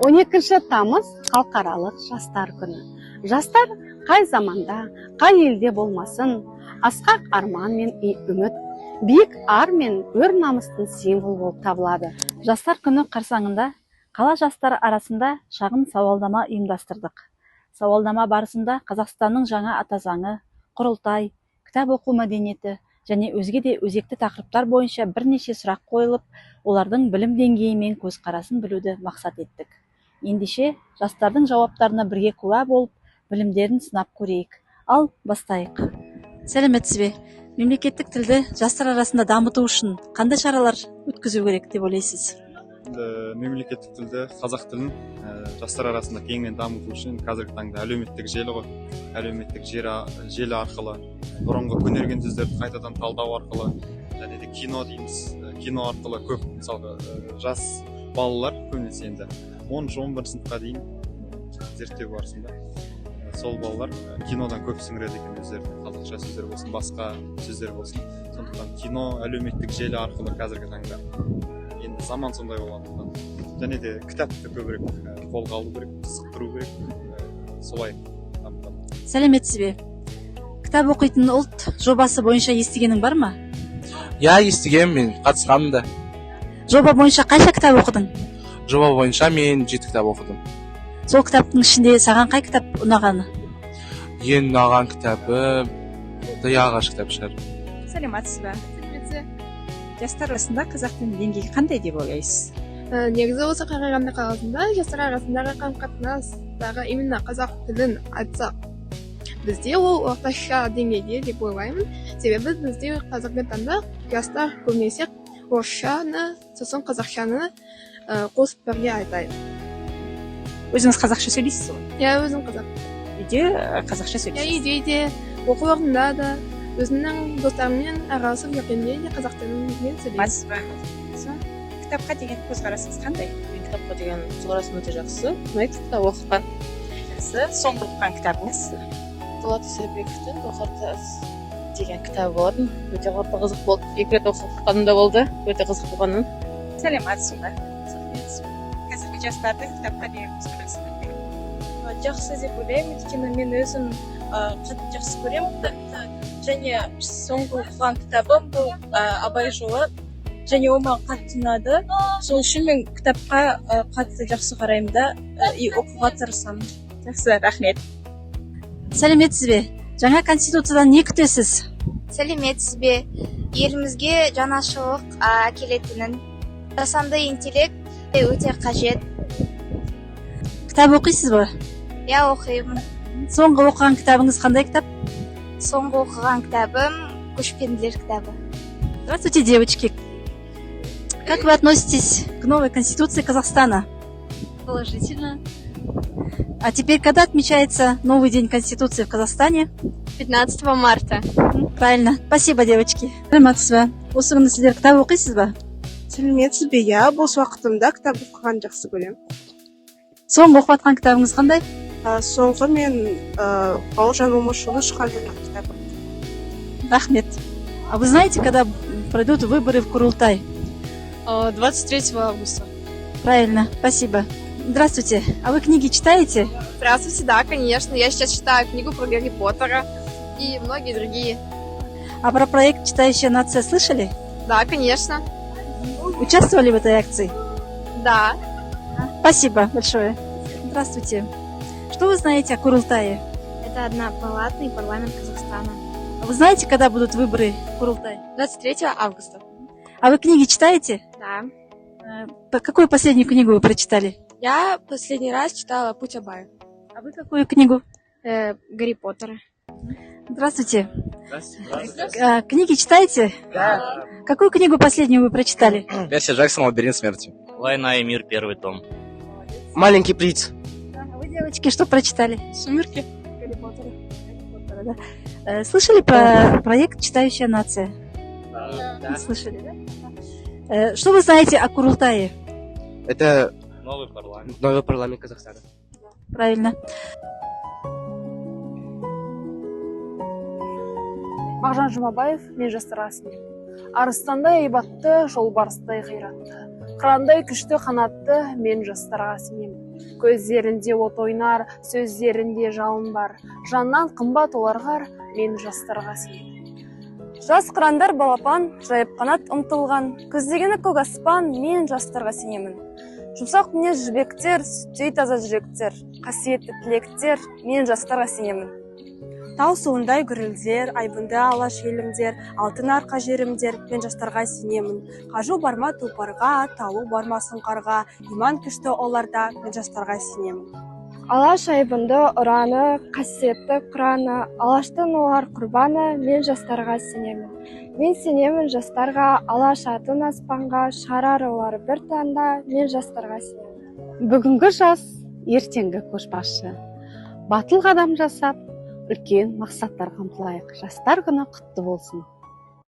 12 тамыз халықаралық жастар күні. Жастар қай заманда, қай елде болмасын, асқақ арман мен үміт, биік ар мен өр намыстың символы болып табылады. Жастар күні қарсаңында қала жастары арасында шағын сауалнама ұйымдастырдық. Сауалнама барысында Қазақстанның жаңа ата заңы, құрылтай, кітап оқу мәдениеті және өзге де өзекті тақырыптар бойынша бірнеше сұрақ қойылып, олардың білім деңгейі мен көзқарасын білуді мақсат еттік. Ендеше, жастардың жауаптарына бірге куә болып, білімдерін сынап көрейік. Ал, бастайық. Сәлеметсіз бе? Мемлекеттік тілді жастар арасында дамыту үшін қандай шаралар өткізу керек деп ойлайсыз? Мемлекеттік тілді, қазақ тілін жастар арасында кеңінен дамыту үшін қазіргі таңда әлеуметтік желі ғой. Әлеуметтік желі арқылы бұрынғы көнерген сөздерді қайтадан талдау арқылы және де кино дейміз, кино арқылы көп, мысалға, жас балалар көбінесе енді 10-11 сыныпқа дейін зерттеу барысында сол балалар кинодан көп сіңіреді екен өздеріне, қазақша сөздер болсын, басқа сөздер болсын. Сондықтан кино, әлеуметтік желі арқылы қазіргі таңда енді заман сондай болғандықтан және де кітапты көбірек қолға алу керек, қызықтыру керек, солай дамытамын. Сәлеметсіз бе? Кітап оқитын ұлт жобасы бойынша естігенің бар ма? Иә, естігенмін, мен қатысқанмын да. Жоба бойынша қанша кітап оқыдың? Жоба бойынша мен 7 кітап оқыдым. Сол кітаптың ішінде саған қай кітап ұнағаны? Ең ұнаған кітабы Ағаш кітап шығар. Сәлеметсіз бе? Сәлеметсіз. Жастар арасында қазақ тілінің деңгейі қандай деп ойлайсыз? Негізі осы Қарағанды қаласында жастар арасындағы қарым-қатынастағы именно қазақ тілін айтсақ, бізде ол орташа деңгейде деп ойлаймын. Себебі бізде қазіргі таңда жастар көбінесе орысшаны, сосын қазақшаны қосып бірге айтады. Өзіңіз қазақша сөйлейсіз ғой? Иә, өзім қазақ. Үйде қазақша Иә, сөйлейсіз? Үйде де, оқу орнында да, өзімнің достарыммен араласып жүргенде де қазақ тілімен сөйлеймін. Саламатсыз ба? Кітапқа деген көзқарасыңыз қандай? Мен кітапқа деген көзқарасым өте жақсы. Ұнайды кітап оқыған. Жақсы. Соңғы оқыған кітабыңыз? Дулат Исабековтің Гауһар тас деген кітабы болатын. Өте қатты қызық болды. 2 рет оқығаным да болды. Өте қызық болғанын. Сәлеметсіз бе? Қазіргі жастардың кітапқа деген көзқарасы қандай? Жақсы деп ойлаймын, өйткені мен өзім қатты жақсы көремін кітапты. Және соңғы оқыған кітабым бұл Абай жолы. Және ол маған қатты ұнады. Сол үшін мен кітапқа қатты жақсы қараймын да, и оқуға тырысамын. Жақсы, рахмет. Сәлеметсіз бе? Жаңа конституциядан не күтесіз? Сәлеметсіз бе? Елімізге жаңашылдық әкелетінін. Жасанды интеллект өте қажет. Кітап оқисыз ба? Иә, оқимын. Соңғы оқыған кітабыңыз қандай кітап? Соңғы оқыған кітабым Көшпенділер кітабы. Здравствуйте, девочки. Как вы относитесь к новой конституции Казахстана? Положительно. А теперь когда отмечается новый день Конституции в Казахстане? 15 марта. Правильно. Спасибо, девочки. Саламатсыз ба? Осы күні сіздер кітап оқисыз ба? Сәлеметсіз бе? Иә, бос уақытымда кітап оқыған жақсы көремін. Соңғы оқып жатқан кітабыңыз қандай? Соңғы мен Бауыржан Момышұлы шығарған кітабы. Рахмет. А вы знаете, когда пройдут выборы в Курултай? 23 августа. Правильно, спасибо. Здравствуйте. А вы книги читаете? Здравствуйте, да, конечно. Я сейчас читаю книгу про Гарри Поттера и многие другие. А про проект «Читающая нация» слышали? Да, конечно. Участвовали в этой акции? Да. Спасибо большое. Здравствуйте. Что вы знаете о Курултае? Это однопалатный парламент Казахстана. А вы знаете, когда будут выборы в Курултай? 23 августа. А вы книги читаете? Да. Какую последнюю книгу вы прочитали? Я последний раз читала «Путь Абая». А вы какую книгу? Гарри Поттера. Здравствуйте. Здравствуйте. Книги читаете? Да. Какую книгу последнюю вы прочитали? Перси Джексон, «Лабиринт смерти». «Война и мир», 1 том. «Маленький принц». А вы, девочки, что прочитали? «Сумерки». Гарри Поттера. Гарри Поттера, да. Слышали про проект «Читающая нация»? Да. Слышали, да? Что вы знаете о Курултае? Это новый парламент. Новый парламент Казахстана. Правильно. Мағжан Жұмабаев, мен жастар арасында. Арыстандай айбатты, жолбарыстай қайратты. Қырандай күшті қанатты, мен жастарға сенемін. Көздерінде от ойнар, сөздерінде жалын бар, жаннан қымбат оларға, мен жастарға сенемін. Жас қырандар балапан, жайып қанат ұмтылған, көздегені көк аспан, мен жастарға сенемін. Жұмсақ мінез жібектер, сүттей таза жүректер, қасиетті тілектер, мен жастарға сенемін. Тау суындай гүрілдер, айбынды Алаш елімдер, алтын арқа жерімдер, мен жастарға сенемін. Қажу бар ма тұлпарға, талу бар ма сұңқарға, иман күшті оларда, мен жастарға сенемін. Алаш айбынды ұраны, қасиетті Құраны, Алаштың олар құрбаны, мен жастарға сенемін. Мен сенемін жастарға, Алаш атын аспанға шығарар олар бір таңда, мен жастарға сенемін. Бүгінгі жас – ертеңгі көшбасшы. Батыл қадам жасап, үлкен мақсаттарға ұмтылайық. Жастар күні құтты болсын!